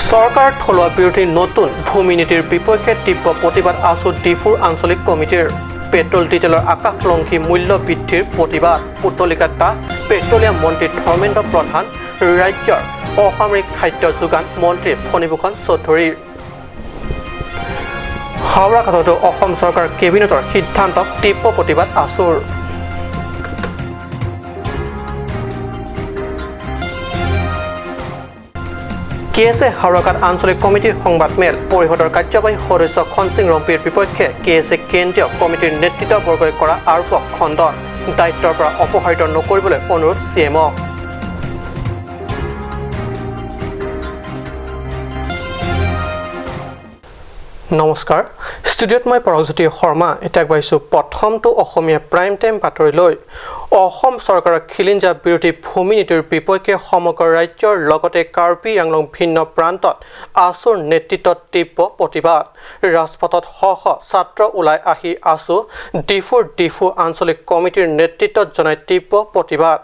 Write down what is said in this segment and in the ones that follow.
চৰকাৰৰ থলুৱা বিৰোধী নতুন ভূমি নীতিৰ বিপক্ষে তীব্ৰ প্ৰতিবাদ আছু ডিফুৰ আঞ্চলিক কমিটিৰ। পেট্ৰল ডিজেলৰ আকাশলংঘী মূল্য বৃদ্ধিৰ প্ৰতিবাদ। পুত্তলিকা দাহ পেট্ৰলিয়াম মন্ত্ৰী ধৰ্মেন্দ্ৰ প্ৰধান, ৰাজ্যৰ অসামৰিক খাদ্য যোগান মন্ত্ৰী ফণীভূষণ চৌধুৰীৰ। হাওৰাঘাটতো অসম চৰকাৰৰ কেবিনেটৰ সিদ্ধান্তক তীব্ৰ প্ৰতিবাদ আছুৰ। কে এছ এ হাওৰাঘাট আঞ্চলিক কমিটিৰ সংবাদমেল। পৰিষদৰ কাৰ্যবাহী সদস্য খনসিং ৰম্পিৰ বিপক্ষে কে এছ এ কেন্দ্ৰীয় কমিটিৰ নেতৃত্ববৰ্গই কৰা আৰোপক খণ্ডন। দায়িত্বৰ পৰা অপসাৰিত নকৰিবলৈ অনুৰোধ চি এমক। নমস্কাৰ, ষ্টুডিঅ'ত মই পৰশজ্যোতি শৰ্মা। এতিয়া আগবাঢ়িছোঁ প্ৰথমটো অসমীয়া প্ৰাইম টাইম বাতৰিলৈ। অসম চৰকাৰৰ খিলিঞ্জীয়া বিৰোধী ভূমি নীতিৰ বিপক্ষে সমগ্ৰ ৰাজ্যৰ লগতে কাৰ্বি আংলং ভিন্ন প্ৰান্তত আছুৰ নেতৃত্বত তীব্ৰ প্ৰতিবাদ। ৰাজপথত শ শ ছাত্ৰ ওলাই আহি আছু ডিফুৰ ডিফু আঞ্চলিক কমিটিৰ নেতৃত্বত জনাই তীব্ৰ প্ৰতিবাদ।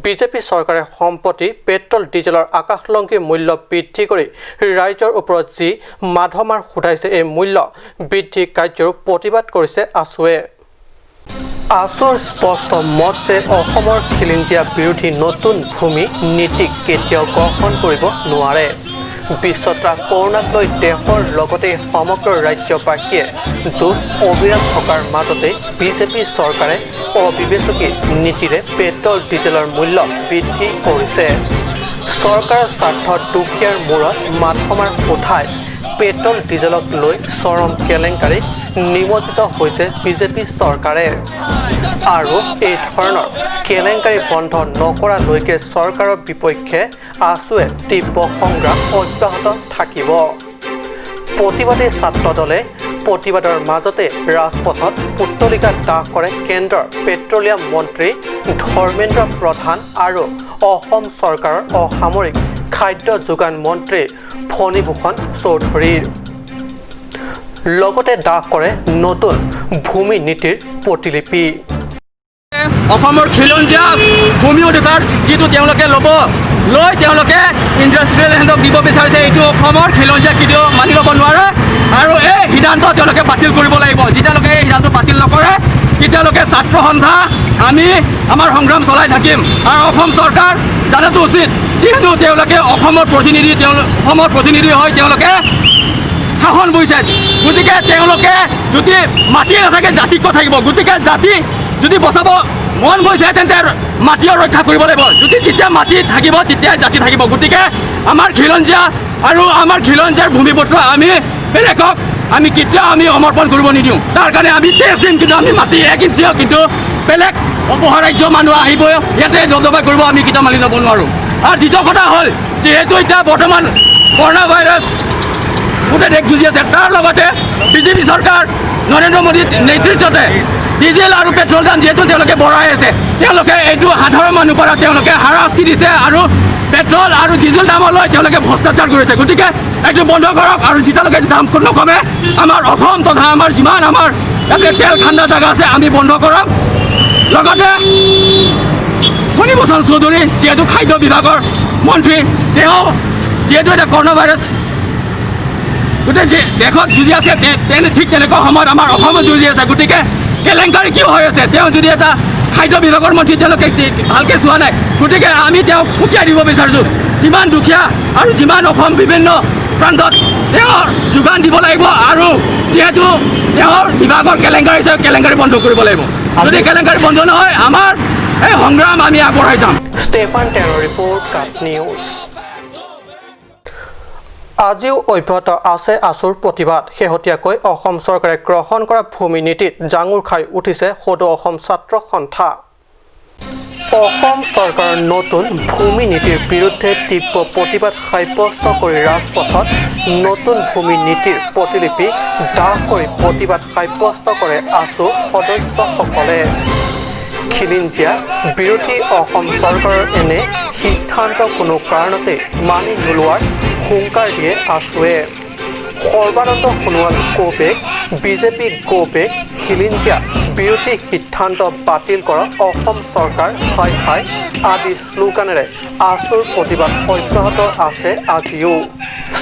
বিজেপি চৰকাৰে সম্প্ৰতি পেট্ৰল ডিজেলৰ আকাশলংঘী মূল্য বৃদ্ধি কৰি ৰাইজৰ ওপৰত যি মাধমাৰ সোধাইছে, এই মূল্য বৃদ্ধি কাৰ্যৰো প্ৰতিবাদ কৰিছে আছুৱে। আছুৰ স্পষ্ট মত যে অসমৰ খিলিঞ্জীয়া বিৰোধী নতুন ভূমি নীতিক কেতিয়াও গ্ৰহণ কৰিব নোৱাৰে। বিশ্বত্ৰাস কৰোণাক লৈ দেশৰ লগতে সমগ্ৰ ৰাজ্যবাসীয়ে যুঁজ অবিৰাম থকাৰ মাজতে বিজেপি চৰকাৰে অবিবেচকী নীতিৰে পেট্ৰল ডিজেলৰ মূল্য বৃদ্ধি কৰিছে। চৰকাৰৰ স্বাৰ্থত দুখীয়াৰ মূৰত মাধমাৰ সোধাই পেট্ৰল ডিজেলক লৈ চৰম কেলেংকাৰীত নিমজ্জিত হৈছে বিজেপি চৰকাৰে। আৰু এই ধৰণৰ কেলেংকাৰী বন্ধ নকৰালৈকে চৰকাৰৰ বিপক্ষে আছুৱে তীব্ৰ সংগ্ৰাম অব্যাহত থাকিব। প্ৰতিবাদী ছাত্ৰ দলে প্ৰতিবাদৰ মাজতে ৰাজপথত পুত্তলিকা দাহ কৰে কেন্দ্ৰৰ পেট্ৰলিয়াম মন্ত্ৰী ধৰ্মেন্দ্ৰ প্ৰধান আৰু অসম চৰকাৰৰ অসামৰিক খাদ্য যোগান মন্ত্ৰী ফণীভূষণ চৌধুৰীৰ। লগতে দাহ কৰে নতুন ভূমি নীতিৰ প্ৰতিলিপি। অসমৰ খিলঞ্জীয়া ভূমি অধিকাৰ যিটো তেওঁলোকে ল'ব লৈ তেওঁলোকে ইণ্ডাষ্ট্ৰিয়েল লেণ্ডক দিব বিচাৰিছে, এইটো অসমৰ খিলঞ্জীয়া কেতিয়াও মানি ল'ব নোৱাৰে আৰু এই সিদ্ধান্ত তেওঁলোকে বাতিল কৰিব লাগিব। যেতিয়ালৈকে এই সিদ্ধান্ত বাতিল নকৰে তেতিয়ালৈকে ছাত্ৰ সন্থা আমি আমাৰ সংগ্ৰাম চলাই থাকিম। আৰু অসম চৰকাৰ জনাটো উচিত, যিহেতু তেওঁলোকে অসমৰ প্ৰতিনিধি, তেওঁলোক অসমৰ প্ৰতিনিধি হৈ তেওঁলোকে শাসন বহিছে। গতিকে তেওঁলোকে যদি মাটি নাথাকে জাতি ক'ত থাকিব? গতিকে জাতি যদি বচাব মন গৈছে তেন্তে মাটিও ৰক্ষা কৰিব লাগিব। যদি যেতিয়া মাটি থাকিব তেতিয়াই জাতি থাকিব। গতিকে আমাৰ খিলঞ্জীয়া আৰু আমাৰ খিলঞ্জীয়াৰ ভূমিপুত্ৰ আমি বেলেগক আমি কেতিয়াও আমি সমৰ্পণ কৰিব নিদিওঁ। তাৰ কাৰণে আমি তেজ দিম, কিন্তু আমি মাটি এক ইঞ্চিও কিন্তু বেলেগ অপৰাজ্য মানুহ আহিব ইয়াতে দবদবা কৰিব আমি কেতিয়াও মানি ল'ব নোৱাৰোঁ। আৰু দ্বিতীয় কথা হ'ল, যিহেতু এতিয়া বৰ্তমান কৰোণা ভাইৰাছ গোটেই দেশ যুঁজি আছে, তাৰ লগতে বিজেপি চৰকাৰ নৰেন্দ্ৰ মোদীৰ নেতৃত্বতে ডিজেল আৰু পেট্ৰল দাম যিহেতু তেওঁলোকে বঢ়াই আছে, তেওঁলোকে এইটো সাধাৰণ মানুহৰ পৰা তেওঁলোকে হাৰাশাস্তি দিছে আৰু পেট্ৰল আৰু ডিজেল দামলৈ তেওঁলোকে ভ্ৰষ্টাচাৰ কৰিছে। গতিকে এইটো বন্ধ কৰক আৰু যেতিয়ালৈকে দাম নকমে আমাৰ অসম তথা আমাৰ যিমান আমাৰ ইয়াতে তেল খান্দা জেগা আছে আমি বন্ধ কৰক। লগতে ফণীভূষণ চৌধুৰী যিহেতু খাদ্য বিভাগৰ মন্ত্ৰী, তেওঁ যিহেতু এতিয়া কৰোণা ভাইৰাছ গোটেই যি দেশত যুঁজি আছে, তেনে ঠিক তেনেকুৱা সময়ত আমাৰ অসমত যুঁজি আছে। গতিকে কেলেংকাৰী কিয় হৈ আছে? তেওঁ যদি এটা খাদ্য বিভাগৰ মন্ত্ৰী, তেওঁলোকে ভালকৈ চোৱা নাই। গতিকে আমি তেওঁক সকীয়াই দিব বিচাৰিছোঁ, যিমান দুখীয়া আৰু যিমান অসম বিভিন্ন প্ৰান্তত তেওঁৰ যোগান দিব লাগিব আৰু যিহেতু তেওঁৰ বিভাগৰ কেলেংকাৰী হৈছে, কেলেংকাৰী বন্ধ কৰিব লাগিব। যদি কেলেংকাৰী বন্ধ নহয় আমাৰ এই সংগ্ৰাম আমি আগবঢ়াই যাম। ষ্টেফান টেৰৰ ৰিপৰ্ট, কাট নিউজ। আজিও অব্যাহত আছে আছুৰ প্ৰতিবাদ। শেহতীয়াকৈ অসম চৰকাৰে গ্ৰহণ কৰা ভূমি নীতিত জাঙুৰ খাই উঠিছে সদৌ অসম ছাত্ৰ সন্থা। অসম চৰকাৰৰ নতুন ভূমি নীতিৰ বিৰুদ্ধে তীব্ৰ প্ৰতিবাদ সাব্যস্ত কৰি ৰাজপথত নতুন ভূমি নীতিৰ প্ৰতিলিপি দাহ কৰি প্ৰতিবাদ সাব্যস্ত কৰে আছু সদস্যসকলে। খিলিঞ্জীয়া বিৰোধী অসম চৰকাৰৰ এনে সিদ্ধান্ত কোনো কাৰণতে মানি নোলোৱাৰ হুংকাৰ দিয়ে আছুৱে। Sarbananda Sonowal go back, BJP go back, খিলিঞ্জীয়া বিৰোধী সিদ্ধান্ত বাতিল কৰক অসম চৰকাৰ হায় হায় আদি শ্লোগানেৰে আছুৰ প্ৰতিবাদ অব্যাহত আছে আজিও।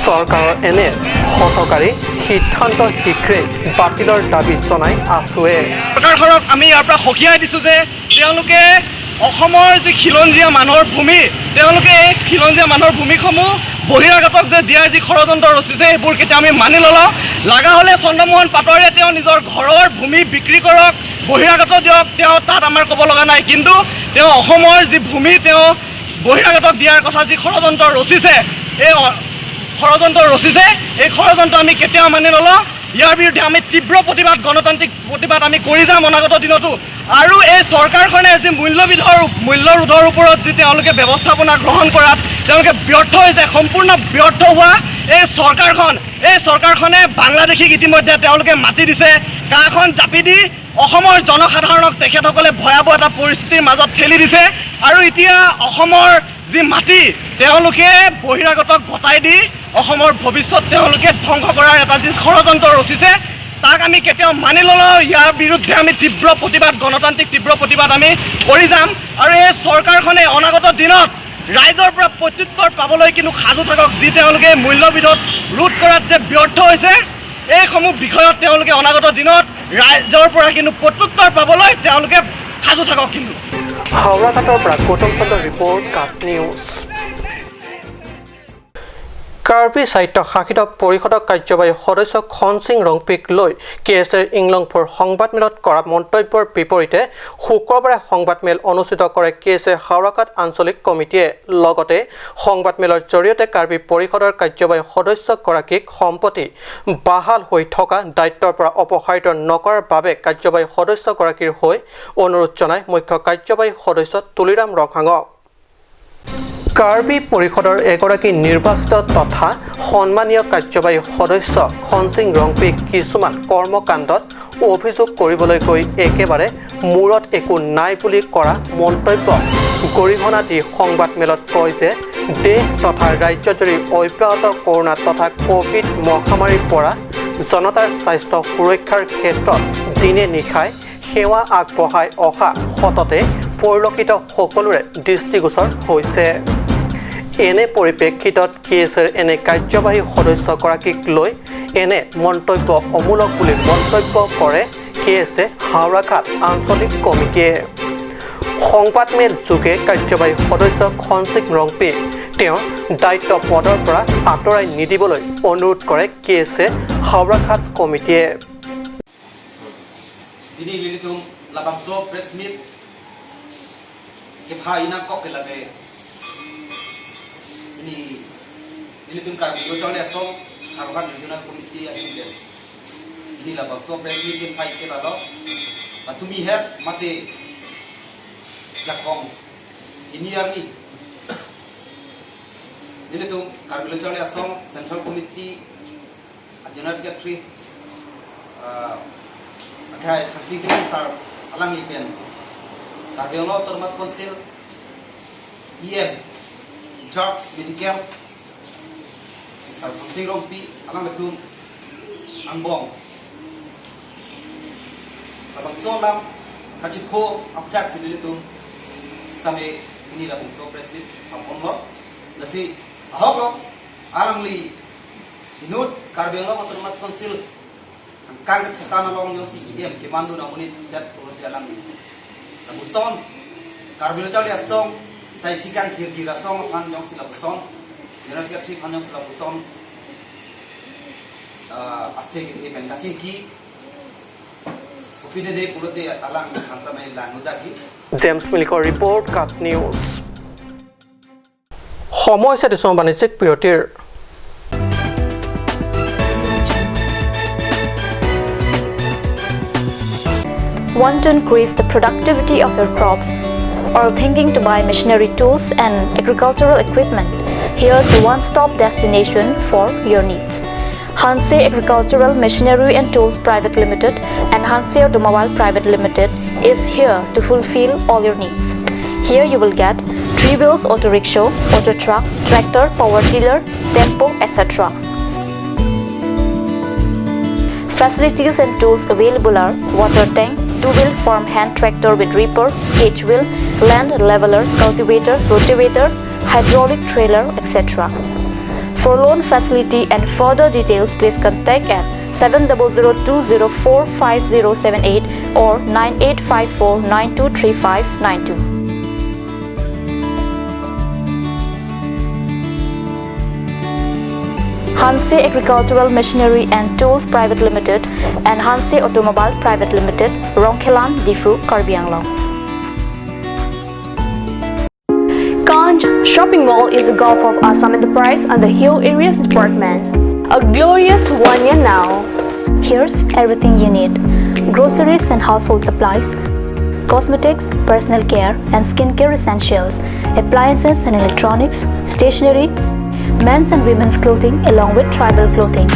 চৰকাৰৰ এনে হঠকাৰী সিদ্ধান্ত শীঘ্ৰে বাতিলৰ দাবী জনাই আছুৱে। চৰকাৰখনক আমি ইয়াৰ পৰা সকীয়াই দিছোঁ যে তেওঁলোকে অসমৰ যি খিলঞ্জীয়া মানুহৰ ভূমি, তেওঁলোকে এই খিলঞ্জীয়া মানুহৰ ভূমিসমূহ বহিৰাগতক যে দিয়াৰ যি ষড়যন্ত্ৰ ৰচিছে, সেইবোৰ কেতিয়াও আমি মানি নলওঁ। লগা হ'লে চন্দ্ৰমোহন পাটোৱাৰীয়ে তেওঁ নিজৰ ঘৰৰ ভূমি বিক্ৰী কৰক, বহিৰাগত দিয়ক, তেওঁ তাত আমাৰ ক'ব লগা নাই। কিন্তু তেওঁ অসমৰ যি ভূমি তেওঁ বহিৰাগতক দিয়াৰ কথা যি ষড়যন্ত্ৰ ৰচিছে, এই ষড়যন্ত্ৰ ৰচিছে, এই ষড়যন্ত্ৰ আমি কেতিয়াও মানি নলওঁ। ইয়াৰ বিৰুদ্ধে আমি তীব্ৰ প্ৰতিবাদ, গণতান্ত্ৰিক প্ৰতিবাদ আমি কৰি যাম অনাগত দিনতো। আৰু এই চৰকাৰখনে যি মূল্যৰোধৰ ওপৰত যি তেওঁলোকে ব্যৱস্থাপনা গ্ৰহণ কৰাত তেওঁলোকে ব্যৰ্থ হৈছে, সম্পূৰ্ণ ব্যৰ্থ হোৱা এই চৰকাৰখনে বাংলাদেশীক ইতিমধ্যে তেওঁলোকে মাতি দিছে, কাখন জাপি দি অসমৰ জনসাধাৰণক তেখেতসকলে ভয়াৱহ এটা পৰিস্থিতিৰ মাজত ঠেলি দিছে। আৰু এতিয়া অসমৰ যি মাটি তেওঁলোকে বহিৰাগতক গতাই দি অসমৰ ভৱিষ্যত তেওঁলোকে ধ্বংস কৰাৰ এটা যি ষড়যন্ত্ৰ ৰচিছে, তাক আমি কেতিয়াও মানি নলওঁ। ইয়াৰ বিৰুদ্ধে আমি তীব্ৰ প্ৰতিবাদ, গণতান্ত্ৰিক তীব্ৰ প্ৰতিবাদ আমি কৰি যাম। আৰু এই চৰকাৰখনে অনাগত দিনত ৰাইজৰ পৰা প্ৰত্যুত্তৰ পাবলৈ কিন্তু সাজু থাকক। যি তেওঁলোকে মূল্যবিধত ৰোধ কৰাত যে ব্যৰ্থ হৈছে, এইসমূহ বিষয়ত তেওঁলোকে অনাগত দিনত ৰাইজৰ পৰা কিন্তু প্ৰত্যুত্তৰ পাবলৈ তেওঁলোকে সাজু থাকক। কিন্তু হাওৰাঘাটৰ পৰা গৌতম চন্দ্ৰ ৰিপৰ্ট, কাট নিউজ। কাৰ্বি সাহিত্য শাসিত পৰিষদৰ কাৰ্যবাহী সদস্য খনসিং ৰংপিক লৈ কে এছ এৰ ইংলংফৰ সংবাদমেলত কৰা মন্তব্যৰ বিপৰীতে শুক্ৰবাৰে সংবাদমেল অনুষ্ঠিত কৰে কে এছ এ হাওৰাঘাট আঞ্চলিক কমিটিয়ে। লগতে সংবাদমেলৰ জৰিয়তে কাৰ্বি পৰিষদৰ কাৰ্যবাহী সদস্যগৰাকীক সম্প্ৰতি বাহাল হৈ থকা দায়িত্বৰ পৰা অপসাৰিত নকৰাৰ বাবে কাৰ্যবাহী সদস্যগৰাকীৰ হৈ অনুৰোধ জনায় মুখ্য কাৰ্যবাহী সদস্য তুলিৰাম ৰংহাঙক। কাৰ্বি পৰিষদৰ এগৰাকী নিৰ্বাচিত তথা সন্মানীয় কাৰ্যবাহী সদস্য খনসিং ৰংপিক কিছুমান কৰ্মকাণ্ডত অভিযোগ কৰিবলৈ গৈ একেবাৰে মূৰত একো নাই বুলি কৰা মন্তব্য গৰিহণা দি সংবাদমেলত কয় যে দেশ তথা ৰাজ্যজুৰি অব্যাহত কৰোণা তথা ক'ভিড মহামাৰীৰ পৰা জনতাৰ স্বাস্থ্য সুৰক্ষাৰ ক্ষেত্ৰত দিনে নিশাই সেৱা আগবঢ়াই অহা সততে পৰিলক্ষিত সকলোৰে দৃষ্টিগোচৰ হৈছে। এনে পৰিপ্ৰেক্ষিতত কে এছ এৰ এনে কাৰ্যবাহী সদস্যগৰাকীক লৈ এনে মন্তব্য অমূলক বুলি মন্তব্য কৰে কে এছ এ হাওৰাঘাট আঞ্চলিক কমিটিয়ে। সংবাদমেল যোগে কাৰ্যবাহী সদস্য খনসিং ৰংপি তেওঁৰ দায়িত্ব পদৰ পৰা আঁতৰাই নিদিবলৈ অনুৰোধ কৰে কে এছ এ হাওৰাঘাট কমিটিয়ে। Ini lilitum Karbi Chole Asom Howraghat Regional Committee ahimle ini labangso press meet kin phai ke lalo tumi het mate jakhong ini arni lilitum Karbi Chole Asom Central Committee General Secretary athai Tharsing sir alang lipen Karbi Anglong Autonomous Council EM George Medical Mr. Sing Rongpi alang betum angbong abang solam kachipho aptak sililitum same ini labung so president apomlo lasi ahoklo alang li inut Karbi Anglong Autonomous Council angkang ketana long yosi EM ke mandu na unit set alang li labuson Karbi Chole Asom tai sikang khir khir asong phan yong sila buson general secretary phan yong sila buson ase ke ben ka ki opine de purote alang khanta mai lanuda ki James মিলিকৰ report, কাট news. সময় হৈছে দিছোঁ বাণিজ্যিক বিৰতিৰ। Want to increase the productivity of your crops or thinking to buy machinery tools and agricultural equipment? Here's the one-stop destination for your needs. Hanse Agricultural Machinery and Tools Private Limited and Hanse Automobile Private Limited is here to fulfill all your needs. Here you will get 3 wheels auto rickshaw, auto truck, tractor, power tiller, tempo, etc. Facilities and tools available are water tank, two-wheel farm hand tractor with reaper, H-wheel, land leveler, cultivator, rotavator, hydraulic trailer, etc. For loan facility and further details, please contact at 7002045078 or 9854923592. Hanse Agricultural Machinery and Tools Private Limited and Hanse Automobile Private Limited, Rongkhelan, Diphu, Karbi Anglong. Kanj Shopping Mall is a Gulf of Assam enterprise and the Hill Areas Department. A glorious 1 year now. Here's everything you need: groceries and household supplies, cosmetics, personal care and skincare essentials, appliances and electronics, stationery, men's and women's clothing along with tribal clothing.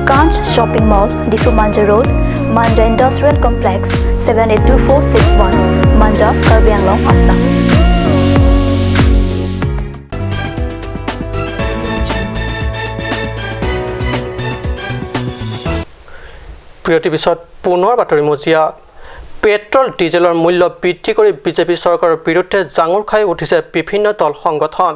Kanch Shopping Mall, Diphu Manja Road, Manja Industrial Complex, 782461, Manja, Karbi Anglong, Assam. বিৰতিৰ পিছত পুনৰ বাতৰি মজিয়াত। Petrol ডিজেলৰ মূল্য বৃদ্ধি কৰি BJP চৰকাৰৰ বিৰুদ্ধে জাঙুৰ খাই উঠিছে বিভিন্ন দল সংগঠন।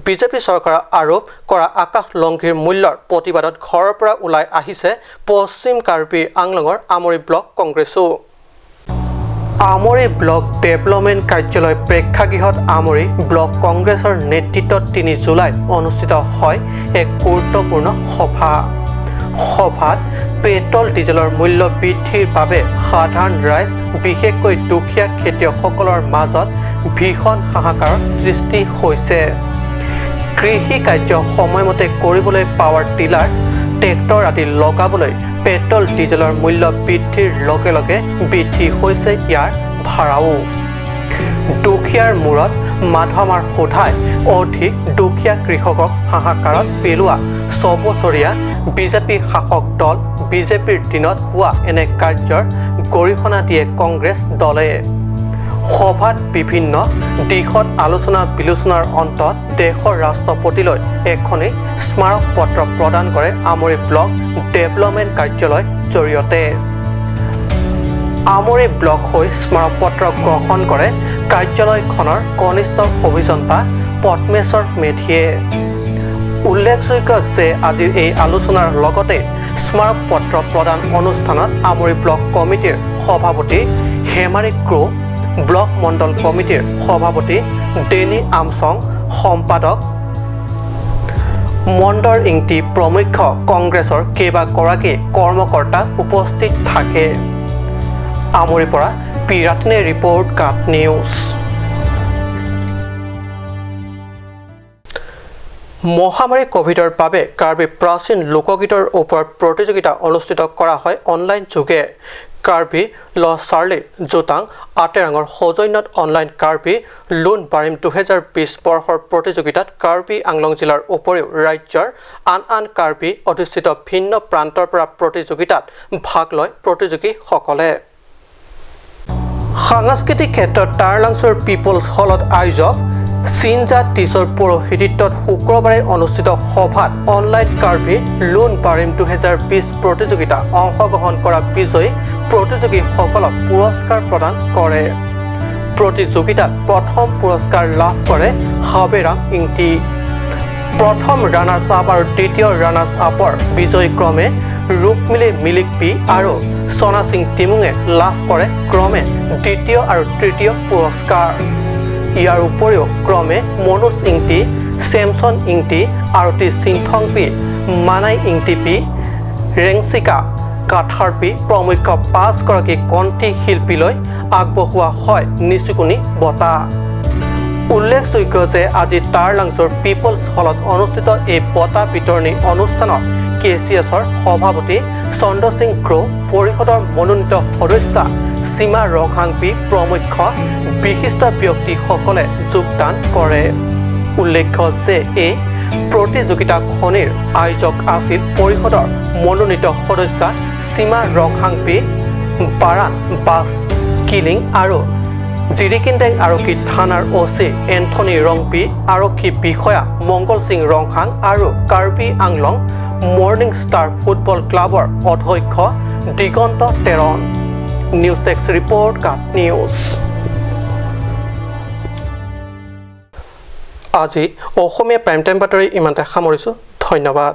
বিজেপি চৰকাৰে আৰোপ কৰা আকাশলংঘীৰ মূল্যৰ প্ৰতিবাদত ঘৰৰ পৰা ওলাই আহিছে পশ্চিম কাৰ্বি আংলঙৰ Amri block কংগ্ৰেছো। Amri block development কাৰ্যালয় প্ৰেক্ষাগৃহত আমৰি ব্লক কংগ্ৰেছৰ নেতৃত্বত 3 জুলাইত অনুষ্ঠিত হয় এক গুৰুত্বপূৰ্ণ সভা। সভাত পেট্ৰল ডিজেলৰ মূল্য বৃদ্ধিৰ বাবে সাধাৰণ ৰাইজ, বিশেষকৈ দুখীয়া খেতিয়কসকলৰ মাজত ভীষণ হাহাকাৰৰ সৃষ্টি হৈছে। কৃষি কাৰ্য সময়মতে কৰিবলৈ পাৱাৰ টিলাৰ, ট্ৰেক্টৰ আদি লগাবলৈ পেট্ৰল ডিজেলৰ মূল্য বৃদ্ধিৰ লগে লগে বৃদ্ধি হৈছে ইয়াৰ ভাড়াও। দুখীয়াৰ মূৰত মাধমাৰ শোধাই অধিক দুখীয়া কৃষকক হাহাকাৰত পেলোৱা ছবছৰীয়া বিজেপি শাসক দল বিজেপিৰ দিনত হোৱা এনে কাৰ্যৰ গৰিহণা দিয়ে কংগ্ৰেছ দলে। সভাত বিভিন্ন দিশত আলোচনা বিলোচনাৰ অন্তত দেশৰ ৰাষ্ট্ৰপতিলৈ এখনি স্মাৰক পত্ৰ প্ৰদান কৰে আমৰি ব্লক ডেভেলপমেণ্ট কাৰ্যালয়ৰ জৰিয়তে। আমৰি ব্লক হৈ স্মাৰক পত্ৰ গ্ৰহণ কৰে কাৰ্যালয়খনৰ কনিষ্ঠ অভিযন্তা পদ্মেশ্বৰ মেধিয়ে। উল্লেখযোগ্য যে আজিৰ এই আলোচনাৰ লগতে স্মাৰক পত্ৰ প্ৰদান অনুষ্ঠানত আমৰি ব্লক কমিটিৰ সভাপতি হেমাৰী ক্ৰ', ব্লক মণ্ডল কমিটিৰ সভাপতি ডেনি আমচং, সম্পাদক মন্দৰ ইংতি প্ৰমুখ্য কংগ্ৰেছৰ কেইবাগৰাকী কৰ্মকৰ্তা উপস্থিত থাকে। আমৰিৰ পৰা পি ৰাত্নে ৰিপৰ্ট, কাট নিউজ। মহামাৰী কভিডৰ বাবে কাৰ্বি প্ৰাচীন লোকগীতৰ ওপৰত প্ৰতিযোগিতা অনুষ্ঠিত কৰা হয় অনলাইন যোগে। কাৰ্বি ল চাৰ্লি জোটাং আটেৰাঙৰ সৌজন্যত অনলাইন কাৰ্বি লোন বাৰিম 2020 বৰ্ষৰ প্ৰতিযোগিতাত কাৰ্বি আংলং জিলাৰ উপৰিও ৰাজ্যৰ আন আন কাৰ্বি অধ্যুষিত ভিন্ন প্ৰান্তৰ পৰা প্ৰতিযোগিতাত ভাগ লয় প্ৰতিযোগীসকলে। সাংস্কৃতিক ক্ষেত্ৰত টাৰলাংছৰ পিপলছ হলত আয়োজক চিনজা টিছৰ পৌৰোহিত্যত শুক্ৰবাৰে অনুষ্ঠিত সভাত অনলাইন কাৰ্বি লোন বাৰিম 2020 প্ৰতিযোগিতা অংশগ্ৰহণ কৰা বিজয়ী প্ৰতিযোগীসকলক পুৰস্কাৰ প্ৰদান কৰে। প্ৰতিযোগিতাত প্ৰথম পুৰস্কাৰ লাভ কৰে হাবেৰাম ইংটি। প্ৰথম ৰানাৰ্ছ আপ আৰু দ্বিতীয় ৰানাৰ্ছ আপৰ বিজয়ী ক্ৰমে ৰুক্মিণী মিলিক পি আৰু চনা সিং টিমুঙে লাভ কৰে ক্ৰমে দ্বিতীয় আৰু তৃতীয় পুৰস্কাৰ। ইয়াৰ উপৰিও ক্ৰমে মনোজ ইংটি, চেমছন ইংটি, আৰতি সিংথংপি, মানাই ইংটি পি, ৰেংচিকা কাথাৰপি প্ৰমুখ্য পাঁচগৰাকী কণ্ঠী শিল্পীলৈ আগবঢ়োৱা হয় নিচুকনি বঁটা। উল্লেখযোগ্য যে আজি টাৰলাংছৰ পিপলছ হলত অনুষ্ঠিত এই বঁটা বিতৰণী অনুষ্ঠানত কে চি এছৰ সভাপতি চন্দ্ৰ সিং ক্ৰ', পৰিষদৰ মনোনীত সদস্যা সীমা ৰংহাংপি প্ৰমুখ্য বিশিষ্ট ব্যক্তিসকলে যোগদান কৰে। উল্লেখ্য যে এই প্ৰতিযোগিতাখনিৰ আয়োজক আছিল পৰিষদৰ মনোনীত সদস্যা সীমা ৰংহাংপি, বাৰাণ বাছ কিলিং আৰু জিৰিকিনডেং আৰক্ষী থানাৰ অ'চি এন্থনী ৰংপি, আৰক্ষী বিষয়া মংগল সিং ৰংহাং আৰু Karbi Anglong morning star football ক্লাবৰ অধ্যক্ষ দিগন্ত টেৰণ। নিউজ ডেস্ক ৰিপৰ্ট, কাট নিউজ। আজি অসমীয়া প্ৰাইম টাইম বাতৰি ইমানতে সামৰিছোঁ। ধন্যবাদ।